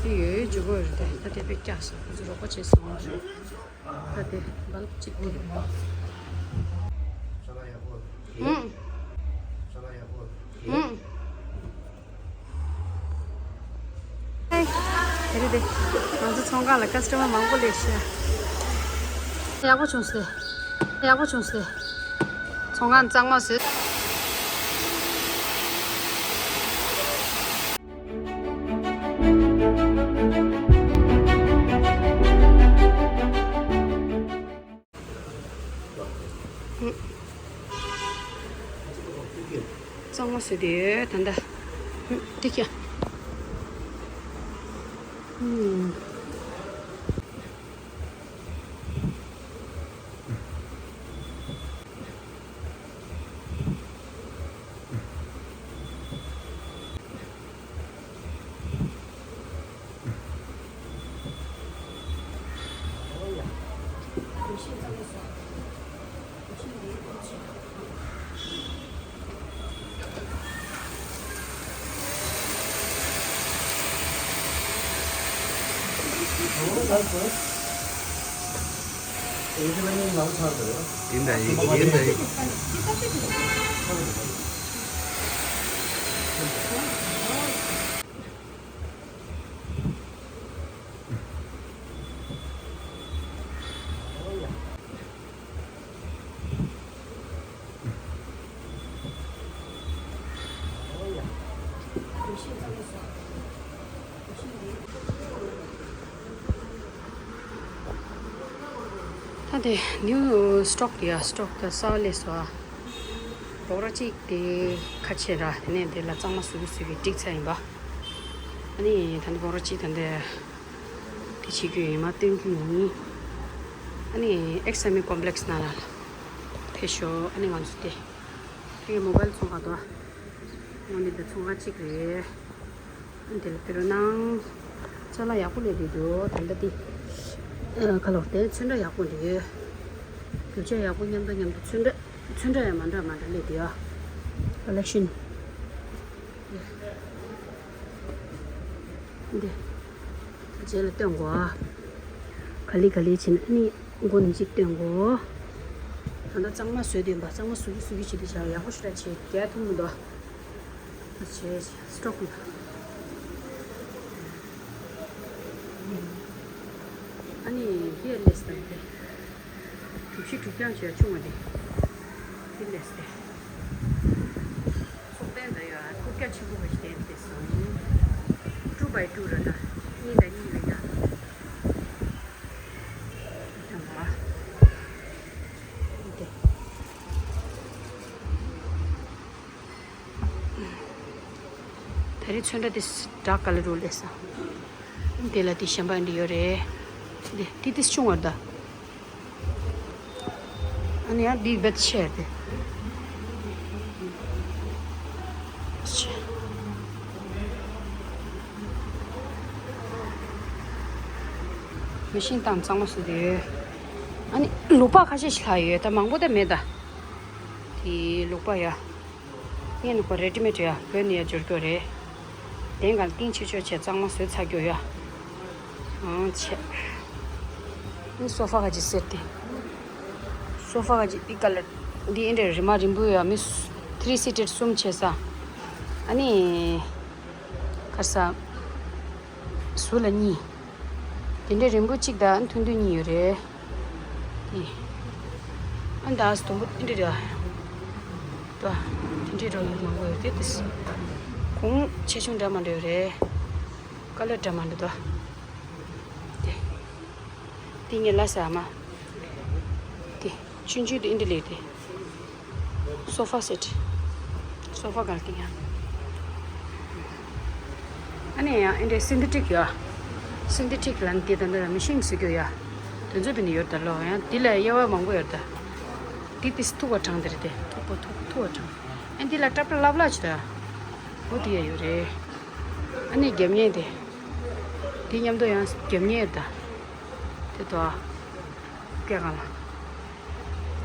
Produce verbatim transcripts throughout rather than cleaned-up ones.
ཡོད་ཡོད་འཇུག་གི་ཡོད་རེད་དེ། ད་དེ་དཔེ་སྐྱག་སོང་། ཁོ་ཚོ་རོགས་པ་བྱས་སོང་། ད་དེ་བལ་གཅིག་དེ། ཧུམ། ཧུམ། ཨེ། དེ་རེད་དེ། ང་ཚོ་ཚོང་ཁང་ལ་ཀ་སི་ཊ་མར་མང་པོ་སླེབས་ཤག་ཡག་པོ་བྱུང་སྟེ། ཡག་པོ་བྱུང་སྟེ། ཚོང་ཁང་གཙང་མ་བཟོས། གཙང་མ་བཟོས་ཏེ་ད་ལྟ་འདི་ཁྱེར། ཡིན་ད་ཡིན་ཡིན་ད་ཡིན། ད་དེ་ནིའུ་སི་ཊོག་ཡ། སི་ཊོག་ད་གསར་པ་སླེབས་སོང་ཨ། སྦོམ་ར་གཅིག་དེ་ཁ་ཕྱེ་ར། དེ་ནས་དེ་ལ་གཙང་མ་བཟོ་གི་བཟོ་གི་བསྒྲིགས་ཚར་ཡིན་པ། ཨ་ནི་ད་ནི་སྦོམ་ར་གཅིག་ད་འདི་དེ་བྱེད་རྒྱུ་ཡིན། མར་སྟོན་རྒྱུ་ཡིན། ཨ་ནི་ཨེག་སི་ཨེམ་ཨི་ཀོམ་པི་ལེགས་ནང་ལ་ཕེབས་ཤོག་ཨ་ནི་ང་ཚོ་དེ། དེ་མོ་བཱའིལ་ཚོང་ཁང་དང་། འོ་ནི་དེ་ཚོང་ཁང་གཅིག་རེད། ཨ་ནི་དེ་ལ་ཕེབས་རོགས་གནང་། ཅ་ལག་ཡག་པོ་སླེབས་བསྡད་འདུག་ད་ལྟ་དེ། ཨ། ཁ་ལོར་དེ་ཚོན་ཁྲ་ཡག་པོ་འདུག་རྒྱུ་ཆ་ཡག་པོ་མཉམ་དུ་མཉམ་དུ། ཚོན་ཁྲ་ཚོན་ཁྲ་ཡང་མ་འདྲ་མ་འདྲ་སླེབས་འདུག་ཡ། ཀོ་ལེག་ཤན། འདི། རྗེས་ལ་སྟོན་དགོས་ཨ། ག་ལེ་ག་ལེ་བྱས་ནས་ཨ་ནི་མགོ་ནས་གཅིག་སྟོན་དགོས། ད་ལྟ་གཙང་མ་བཟོས་བསྡད་པ། གཙང་མ་བཟོ་གི་བཟོ་གི་བྱེད་དུས་བྱ་བ་ཡག་པོ་ཞེ་དྲག་བྱས། རྒྱག་ཐུབ་མི་འདུག་ད་བྱས་སི་ཊོག་ཡོད། ཨ་ནི་འདི་ལས་སྟངས་དེ། གྲུ་བཞི་གྲུ་རྐྱང་བྱས་ཆུང་བ་དེ། འདི་ལས་ཏེ། ཚོགས་གཏན་ད་ཡོད་ཨ། ཐུགས་རྒྱ་ཆེན་པོ་བ་ཞིག་བསྟན་ཏེ་སོང་། ཊུ་བའི་ཊུ་ར་ད། གཉིས་དང་གཉིས་ལས་ཀ་ཡོང་བ། འདི། ད་རེས་ཚོན་ཁྲ་དེ་ཌརྐ་ཀ་ལར་རུ་སླེབས་སོང་། དེ་ལ་དེ་གཞན་པ་འདི་ཡོད་རེད། དེ་དེ་དེ་ཆུང་བར་ད། ཨ་ནི་ཡང་འདི་རྦད་ཆེ་དེ། མེ་ཤིན་བཏང་གཙང་མ་བཟོས་ཏེ་ཡོད། ཨ་ནི་ལུག་པགས་ཁ་ཤས་ཤིག་ལྷག་ཡོད། ད་མང་པོ་ད་མེད་ད། དེ་ལུག་པགས་ཡ། ངས་ནི་ཁོ་རེ་ཌི་མེཌ་ཡ། བོད་ནས་ཡ་འབྱོར་རྒྱུ་རེད། དེང་གང་ཏིང་ཆེ་ཆོག་བྱས་གཙང་མ་བཟོས་ཚར་རྒྱུ་ཡ། ཨང་ཆེ། ནི་སོ་ཕ་ག་ཅིག་ཟེར་ཏེ། སོ་ཕ་ག་ཅིག་འདི་ཀ་ལར་འདི་ཨེ་འདྲ་རི་མ་རིང་པོ་ཡ། མི་ཐི་རི་སི་ཊེཌ་གསུམ་བྱས་ས། ཨ་ནི་གར་ས་ཟུར་ལ་གཉིས། དེ་འདྲའི་རིང་པོ་གཅིག་དང་ཐུང་ཐུང་གཉིས་ཡོད་རེད། དེ། ཨ་ནི་ད་དུམ་བུ་འདི་འདྲ་རེད། ད་དེ་འདྲའི་རོ་ཡོད་མང་པོ་ཡོད་དེ། དེ་གོང་ཆེ་ཆུང་འདྲ་མི་འདྲ་ཡོད་རེད། ཀ་ལར་འདྲ་མི་འདྲ་འདུག་དེ། དེ་ངས་ལབ་ས་མ། དེ། ཆུང་ཆུང་དེ་འདི་ལས་དེ། སོ་ཕ་སེཊ། སོ་ཕ་གང་གི་ཡང་། ཨ་ནི་ཡང་འདི་སིན་ཐེ་ཊིག་ཡོད། སིན་ཐེ་ཊིག་ལ་ནི་དེ་ད་ནི་མེ་ཤིན་ཟེར་རྒྱུ་ཡ། དེ་ཚོ་བི་ནི་ཡོད་ད་ལོ། ཡང་དེ་ལ་དབྱེ་བ་མང་པོ་ཡོད་ད། དེ་དེ་མཐུག་པ་དྲངས་དེ་རེད་དེ། མཐུག་པ་མཐུག་མཐུག་པ་དྲངས། ཨ་ནི་དེ་ལ་ཏྲབ་ཏྲ་ལབ་ལབ་ཅིག་ད། འོ་དེ་ཡ་ཡོད་རེད། ཨ་ནི་རྒྱབ་གཉེར་དེ། དེ་མཉམ་དུ་ཡང་རྒྱབ་གཉེར་ཡོད་ད། དེ་དོ། སྐེ་སྒང་ལ།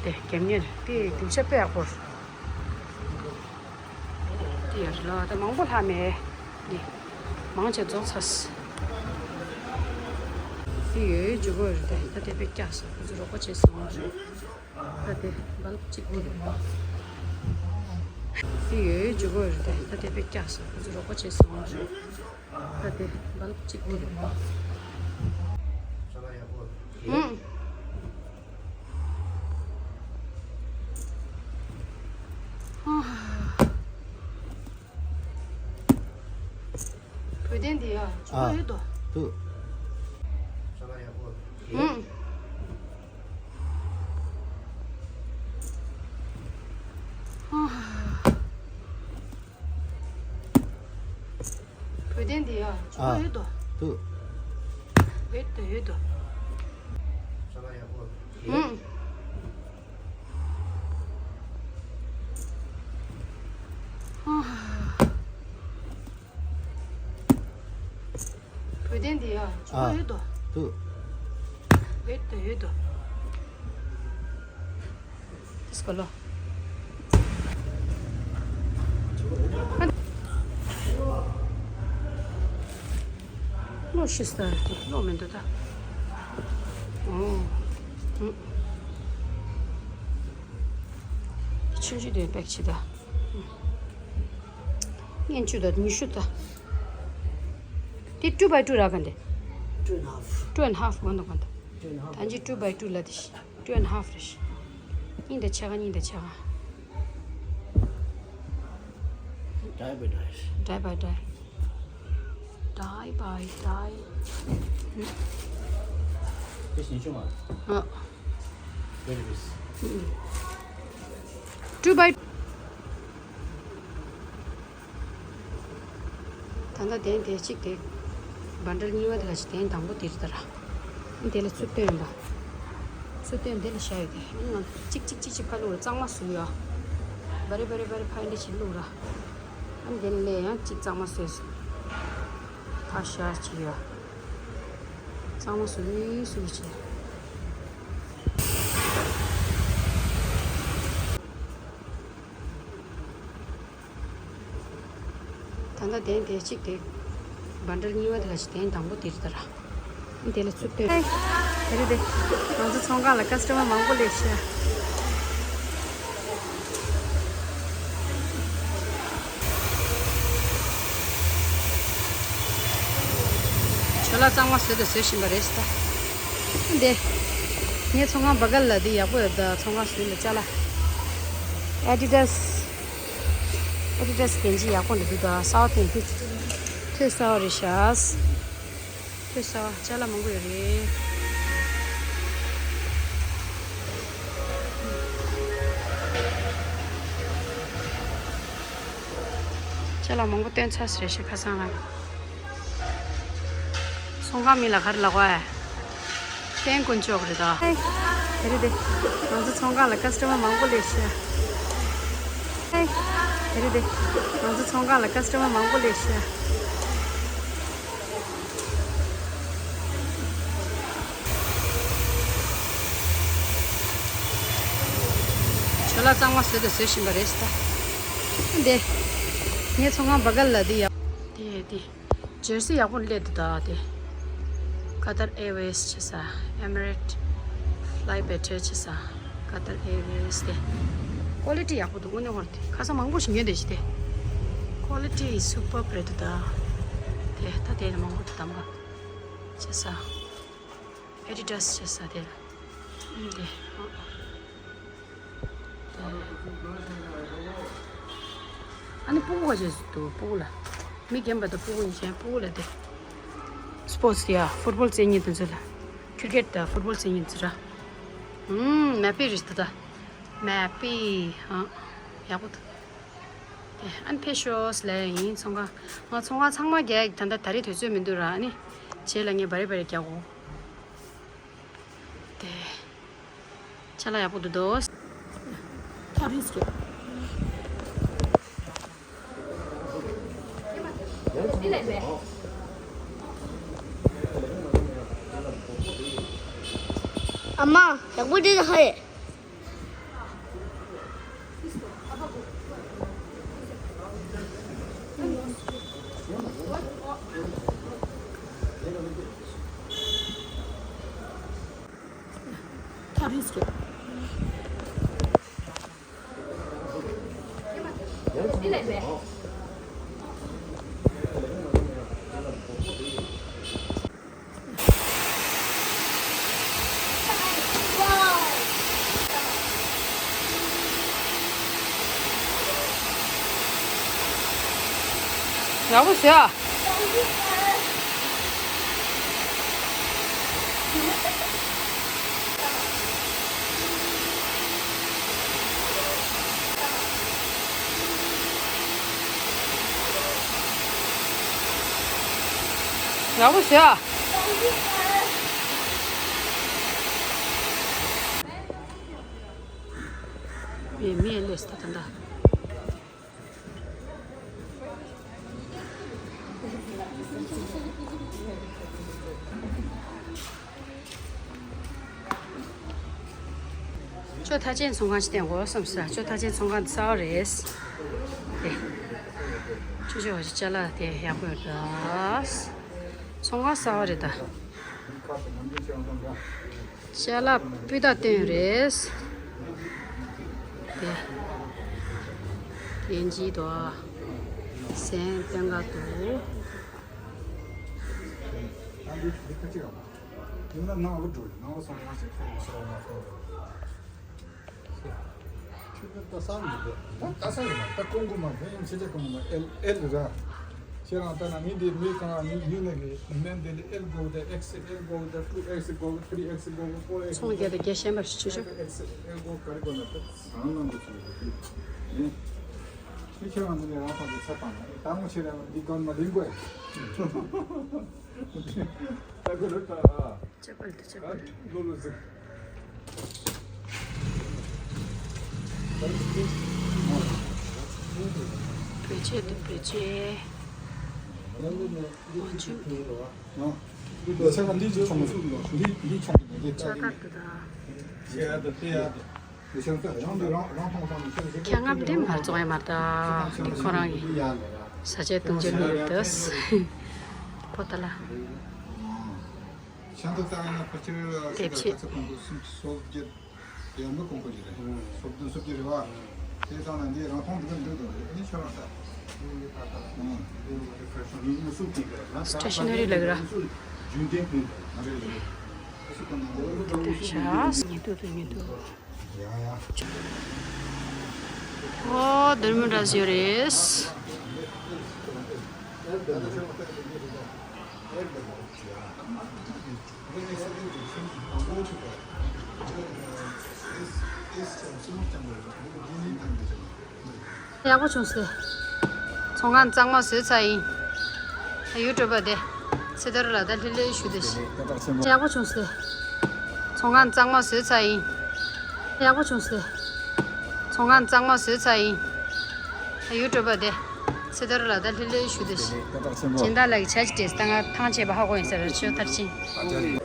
དེ་རྒྱབ་གཉེར་དེ་རྒྱུ་ཆ་དཔེ་ཡག་པོ་རེད། དེ་ཡར་ལ་ད་མང་པོ་ལྷག་མེད། འདི། མང་ཆེ་རྫོགས་ཚར། དེ་ཡོད་འཇུ་དགོས་རེད་དེ། ད་དེ་དཔེ་སྐྱག་སོང་། ཁོ་ཚོ་རོགས་པ་བྱས་སོང་། ད་དེ་བལ་གཅིག་དེ་རེད། དེ་ཡོད་འཇུ་དགོས་རེད་དེ། ད་དེ་དཔེ་སྐྱག་སོང་། ཁོ་ཚོ་རོགས་པ་བྱས་སོང་། ད་དེ་བལ་གཅིག་དེ་རེད། ཧུམ། ཧ་ཧ། བོད་དོན་འདི་ཡ། ཨ། ཡོད་དོ། དུ། ཧུམ། ཨ། བོད་དོན་འདི་ཡ། ཨ། ཡོད་དོ། དུ། ཡོད་དོ། ཡོད་དོ། ཧུམ། ཨ། བོད་དོན་འདི་ཡ། ཨ། ཡོད་དོ། དུ། ཡོད་དོ། ཡོད་དོ། དེ་སྐོར་ལ། ལོ་ཤི་སྟ་དེ་ལོ་མི་འདུག་ད། ཨོ། ཧུམ། ཆུང་ཆུང་དེ་པེག་ཆི་ད། ངན་ཆུ་ད་ཉི་ཤུ་ད། དེ་two by two ར་ག་འདི། Two and a half. Two and a half གོ་འདུག་གོ་འདུག Two and a half. ད་ཅི་two by two ལ་དེ་ཤི། Two and a half རེད་ཤི། གཉིས་དང་ཕྱེད་ཀ། གཉིས་དང་ཕྱེད་ཀ། Die by die. Die by die. Die by die. This new one. ཨ། Very nice. Two by ད་ལྟ་གདན་དེ་གཅིག་དེ། བྷན་ཌལ་གཉིས་པ་དེ་ལ་ཞིག་གདན་དང་པོ་དེ་རེད་ད་ར། དེ་ལ་ཚུར་བཏོན་པ། ཚུར་བཏོན་དེ་ལ་བཞག་ཡོད་དེ། ཨ་ནི་ང་གཅིག་གཅིག་གཅིག་གཅིག་ཕར་བླུགས་ར། གཙང་མ་བཟོས་ཡོད། བ་རི་བ་རི་བ་རི་ཕ་ཡི་འདྲ་ཞིག་བླུགས་ར། ཨ་ནི་དེ་ལས་ཡང་གཅིག་གཙང་མ་བཟོས་སོང་། ཕར་བཞག་ཅིག་ཡོད། གཙང་མ་བཟོས་བཟོས་བྱས། ད་ལྟ་གདན་དེ་གཅིག་དེ། བྷན་ཌལ་གཉིས་པ་དེ་ལ་ཞིག་གདན་དང་པོ་དེ་རེད་ད་ར། དེ་ལ་ཚུར་བཏོན། དེ་རེད་དེ། ང་ཚོ་ཚོང་ཁང་ལ་ཀ་སི་ཊ་མར་མང་པོ་སླེབས་ཤག་ཇོ་ལགས་གཙང་མ་བཟོས་དང་བཟོ་བཞིན་པ་རེད་ད། དེ། ངའི་ཚོང་ཁང་བྷ་གལ་ལ་འདི་ཡག་པོ་ཡོད་ད། ཚོང་ཁང་བཟོས་ལ་ཅ་ལག Adidas། Adidas གན་ཇི་ཡག་པོ་འདུག་འདུག་ད། གསར་པ་ཐོན་ཐོས་གསར་པ་རེད་ཤག་ཐོས་གསར་པ་ཅ་ལག་མང་པོ་ཡོད་རེད། ཅ་ལག་མང་པོ་བཏོན་ཚར་ས་རེད་ཤག་ཁ་སང་ལ། ཚོང་ཁང་མི་ལ་ག་རེ་ལབ་པ། བསྟན་དཀོན་མཆོག་རེད་ད། དེ་རེད་དེ། ང་ཚོ་ཚོང་ཁང་ལ་ཀ་སི་ཊ་མར་མང་པོ་སླེབས་ཤག་དེ་རེད་དེ། ང་ཚོ་ཚོང་ཁང་ལ་ཀ་སི་ཊ་མར་མང་པོ་སླེབས་ཤག་ཇོ་ལགས་གཙང་མ་བཟོས་དང་བཟོ་བཞིན་པ་རེད་ད། འདི། ངའི་ཚོང་ཁང་བྷ་གལ་ལ་འདི་ཡག་དེ་དེ། ཇར་སི་ཡག་པོ་སླེབས་འདུག་ད་དེ། Qatar Airways བྱས་ས། Emirates Fly Better བྱས་ས། Qatar Airways དེ། ཀོ་ལི་ཊི་ཡག་པོ་འདུག་དངོས་གནས་ཧོར་དེ་ཁ་སང་མང་པོ་ཞིག་ཉོས་འདུག་ཅི་དེ། Quality is superb རེད་འདུག་ད། དེ་ད་དེ་ལ་མང་པོ་འདུག་དམ་པ། བྱས་ས། Adidas བྱས་ས་དེ་ལ། ཨ་ནི་དེ། ཨ་ནི་སྤུ་གུ་ག་བྱས་སུ་འདུག་སྤུ་གུ་ལ། མི་རྒན་པ་དང་སྤུ་གུ་གཉིས་ཆེན་སྤུ་གུ་ལ་དེ། སི་པོར་ཊི་ཡ་ཕུཊ་བོལ་རྩེད་མཁན་དེ་ཚོ་ལ། ཁིར་ཀེཊ་དང་ཕུཊ་བོལ་རྩེད་མཁན་ཚོ་ར། ཨུམ་མེ་པི་རེད་ད་ད། མེ་པི། ཨ། ཡག་པོ་འདུག་དེ་ཨ་ནི་ཕེབས་ཤོག་ལབ་ཡིན་ཚོང་ཁང་། ང་ཚོང་ཁང་ཚང་མ་རྒྱག་ད་ལྟ་ད་རེས་དུས་ཚོད་མི་འདུག་ར། ཨ་ནི་རྗེས་ལ་ངས་བ་རེ་བ་རེ་རྒྱག་གོ་དེ། ཅ་ལག་ཡག་པོ་འདུག་དོ། ཨ་རིས་རེད། ཨ་མ། ཡག་པོ་འདུག་ཧ་ཡེ། ཡག་པོ་བྱས། ཡག་པོ་བྱས། མི་མི་ལས་ད་ད་ད། ཅོ་ཐ་ཆེན་ཚོང་ཁང་ཅིག་བསྟན་དགོས་བསམ་ས། ཅོ་ཐ་ཆེན་ཚོང་ཁང་འདི་གསར་པ་རེད། དེ། ཅོ་ཅོ་བ་ཅ་ལག་དེ་ཡག་པོ་ཡོད་ད། ཚོང་ཁང་གསར་པ་རེད་ད། ཅ་ལག་སྤུས་དག་བཏོན་རེད། དེ། དེ་འཇིག་དོ། སེམས་སྟོན་ག་འདུག། ཁྱོད་ད་ས་མི་འདུག་ད་ད་ས་ཡིན་ན་ད་ཀོང་ཀོ་མ་ད་ཡང་ཆེ་ཆེ་ཀོང་ཀོ་མ་ཨེལ་ཨེལ་ར། ཁྱེད་རང་ལྟ་ན་མི་འདི་མི་གང་ཡིན་ཡིན་ནས་གི་མེན་འདི་ལ་ཨེལ་དགོས་ད་ཨེག་སི་ཨེལ་དགོས་ད་ཊུ་ཨེག་སི་དགོས་ད་ཐི་རི་ཨེག་སི་དགོས་ད་ཕོར་ཨེག་སི་ཚོང་རྒྱག་ད་རྒྱ་ཤན་པ་ཞིག་ཆུ་ཆུ། ཨེག་སི་ཨེལ་དགོས་ག་རེ་དགོས་ན་ད་ཟང་ལང་དུ་སོང་གི་ཡིན། ཁྱེད་ཁྱེད་རང་འདི་ནས་རང་ཚོ་འདི་ཚ་དང་ད་ངོ་ཆེ་རེ་བ་འདི་གང་མ་ལིང་དགོས། ད་གོ་རེ་ད། ཅེ་པལ་དུ་ཅེ་པལ། ལོ་ལོ་ཟིག་བེད་སྤྱོད་དུ་བེད་སྤྱོད། འོ་ཆུ། འདི་ཆ་ག་འདི་ཅི་ཆུང་འདི་འདི་ཆུང་འདི་ཆུང་འདི་ཅ་ལག་དུ་དང་། ཁྱེད་ང་འདི་མར་བཙོང་ཡ་མ་རེད་ད། ཁོ་རང་གི་ས་ཆའི་དུང་ཅན་ནས་ཡོད་དོ། པོ་ཏ་ལ། དེབ་ཆེ། སི་ཊེ་ཤ་ན་རི་ལབ་ར། ཉིན་ཐོ་ཐོ་ཉིན་ཐོ། ཨོ། དེར་མོ་འདྲ་ཡོད་རེད། ཡག་པོ་བྱུང་སོང་། ཚོང་ཁང་གཙང་མ་བཟོས་ཚར་ཡིན། ཡུ་ཊུབ་པ་དེ་སེ་དོར་ལ་ད་ལྷི་ལྷི་ཞུ་དེ་ཞིག། ཡག་པོ་བྱུང་སོང་། ཚོང་ཁང་གཙང་མ་བཟོས་ཚར་ཡིན། ཡག་པོ་བྱུང་སོང་། ཚོང་ཁང་གཙང་མ་བཟོས་ཚར་ཡིན། ཡུ་ཊུབ་པ་དེ་སེ་དོར་ལ་ད་ལྷི་ལྷི་ཞུ་དེ་ཞིག། སྦྱིན་བདག་ལགས་ཀྱི་ཆ་ཅི་སྤྲད་ད་ང་ཐང་ཆད་པ་ཧ་གོ་ཡིན་ཟེར་ར་ཆོས་ཐར་ཕྱིན།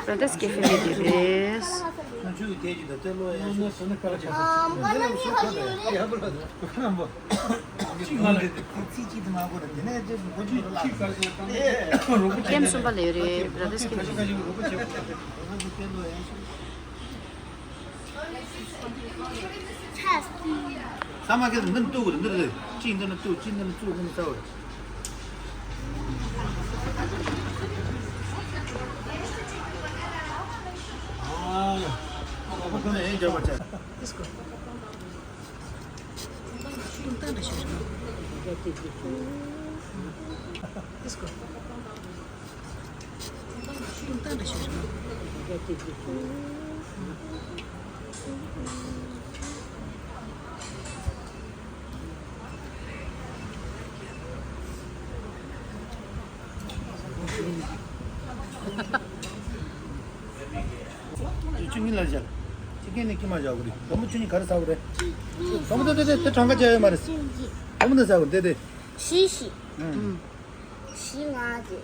Brothers Cafe ལ་དེ་རེད། ཀེམ་གསུམ་པ་ལ་ཡོད་རེད། Brothers Cafe། ཚང་མ་ཁྱེད་འདི་ནས་གཏུག་དགོས་རེད། འདི་རེད། གཅིག་འདི་ནས་གཏུག་གཅིག་འདི་ནས་གཏུག་འདི་ནས་ཚར་བ་རེད། ཨ་ཡ། ཨ་ཁོ་ནས་ཡིན་རྒྱག་པ་བྱ། Let's go. ནས་ཀྱི་མ་བཞག་གི་རེད། དོ་མོ་ཆུ་ནི་ག་རེ་ཟ་གི་རེད། དོ་མོ་དེ་དེ་དེ་དེ་གྲངས་ཀ་བྱས་ཡོད་མ་རེད། དོ་མོ་དེ་ཟ་གི་རེད་དེ་དེ། བཞི་བཞི། ཨང་། བཞི་ལྔ་བརྒྱད།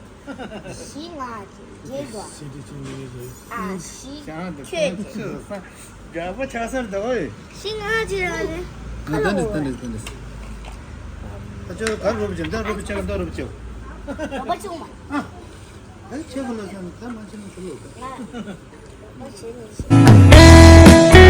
བཞི་ལྔ་བརྒྱད་བརྒྱད་དོ། ཨ་བཞི་ཁྱོད་བརྒྱད། དགའ་པོ་ཆགས་སར་འདུག་ཨོ། བཞི་ལྔ་བརྒྱད་ར་རེད། ཁ་ལ་འོ། ད་འདི་འདི་འདི་འདི། ད་ཁྱོད་ག་རུ་བྱེད། ད་རུ་བྱེད། ད་རུ་བྱེད། རོགས་པ་བྱུང་མ། ཨ། ད་ཁྱེད་ཁོ་ལ་ས་ནི་ད་མ་བྱེད་ན་ཁོ་ལོ། ང་།